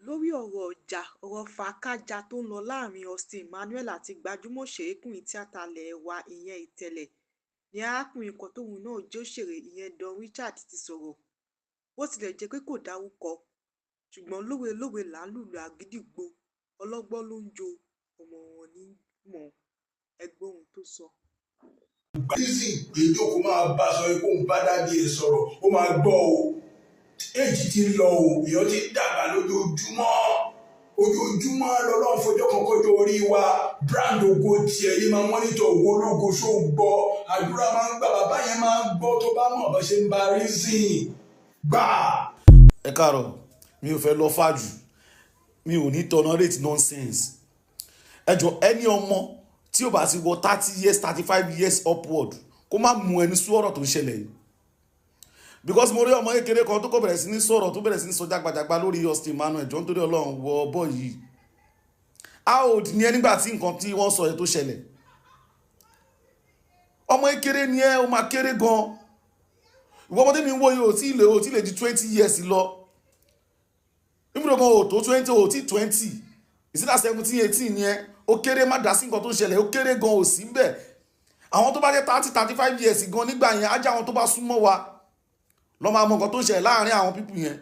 Lórí ọ̀rọ̀ ìjà, ọ̀rọ̀ fàákájàá tó ń lọ láàrin Austin Emmanuel àti gbajúmọ̀ òṣèrékùnrin tíáta ilé wa ìyẹn Ìtẹ̀lé ní arákùnrin kan tóun náà jẹ́ òṣèré ìyẹn Don Richard ti sọ̀rọ̀. Bó tilẹ̀ jẹ́ pé kò dárúkọ, ṣùgbọ́n lówe-lówe là ń lùlù agídígbo, ọlọ́gbọ́n ló ń jó, ọ̀mọ̀ràn ní í mọ̀. Ẹ gbọ́ ohun tó sọ. Lizzy gbẹjọkọ máa bá sọ pé òun bá daddy ẹ sọ̀rọ̀, ó máa gbọ́ o. Èjì ti lọ o, èèyàn ti dàgbà lójoojúmọ́ ojoojúmọ́. Lọ́lọ́run fọjọ́ kan kọjọ́ orí wa. Brand ògo tiẹ̀ yìí máa monitor ògo ológo. Ṣó ń gbọ́? Àdúrà máa ń gbà, bàbá yẹn máa ń gbọ́ tó bá mọ̀ bá ṣe ń bá reason gbà. Ẹ káàárọ̀. Mi ò fẹ́ lọ fàjù, mi ò ní tolerate nonsense. Ẹ jọ, ẹni ọmọ tí ó bá ti wọ 30 years, 35 years upward, kó má mú ẹni sú ọ̀rọ̀ tó ń ṣẹlẹ̀ yìí, because mo rí ọmọ kékeré kan tó kọ́ bẹ̀rẹ̀ sí ní sọ̀rọ̀, tó bẹ̀rẹ̀ sí ní sọ jágbajàgba lórí Austin Emmanuel. Jọ, nítorí Ọlọ́run, wọ ọbọ̀ yìí, how old ni ẹ nígbà tí nǹkan tí wọ́n sọ yẹn tó ṣẹlẹ̀? Ọmọ kékeré ni ẹ, ó máa kéré gan. Ìwọ ọmọdé mi ń wo yìí, ò tí lè ju 20 years lọ. Níbi kan ò tó 20, ò tí 20, ìsídà 17, 18 ni ẹ. Ó kéré, má dá sí nǹkan tó ń ṣẹlẹ̀. Ó kéré gan, ò sí bẹ́ẹ̀. Àwọn tó bá jẹ́ 30, 35 years gan nígbà yẹn, á jẹ́ àwọn tó bá súnmọ́ wa lọ́ máa mọ nǹkan tó ń ṣẹlẹ̀ láàrin àwọn people yẹn.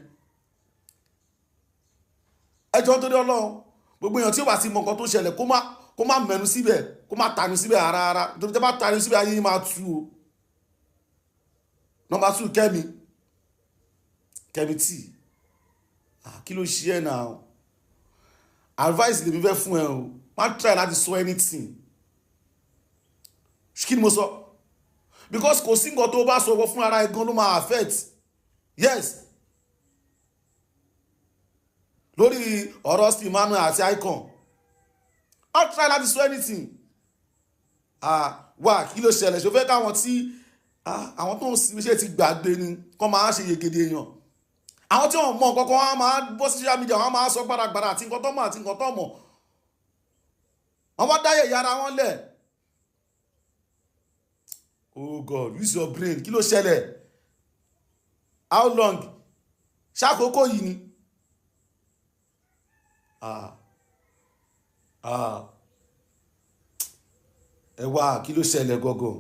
Ẹ jọ̀ọ́, nítorí Ọlọ́run, gbogbo èèyàn tí ó bá ti mọ nǹkan tó ń ṣẹlẹ̀, kó má mẹ́nu síbẹ̀, kó má tanu síbẹ̀ rárá rárá, nítorí tẹ́ bá tanu síbẹ̀, ayé yín máa tú o. Number two, Kẹ́mi, Kẹ́mi tí, kí ló ṣe ẹ́ náà? Advice lèmi fẹ́ fún ẹ o. Má try láti sọ anything. Kí ni mo sọ? Because kò sí nǹkan tó bá sọ fún ara ẹ gan ló máa affect. Yes, lórí ọ̀rọ̀ Austin Emmanuel àti Icon, má try láti sọ anything. Ah, wà, kí ló ṣẹlẹ̀? Ṣo fẹ́ káwọn tí àwọn tó ń sinmi ṣe ti gbàgbé ni kọ́ máa ṣe yegede èèyàn? Àwọn tí wọ́n mọ̀ nǹkan kan, wọ́n á máa bọ́ sí social media, wọ́n á máa sọ gbàràgbàrà àti nǹkan tó mọ̀ àti nǹkan tó mọ̀. Wọ́n wá dáyẹ̀ yára wọn lẹ̀. Oh God, use your brain. Kí ló ṣẹlẹ̀? How long? Ṣàkókò yìí ni. Ah ah, ẹ wá, kí ló ṣẹlẹ̀ gangan?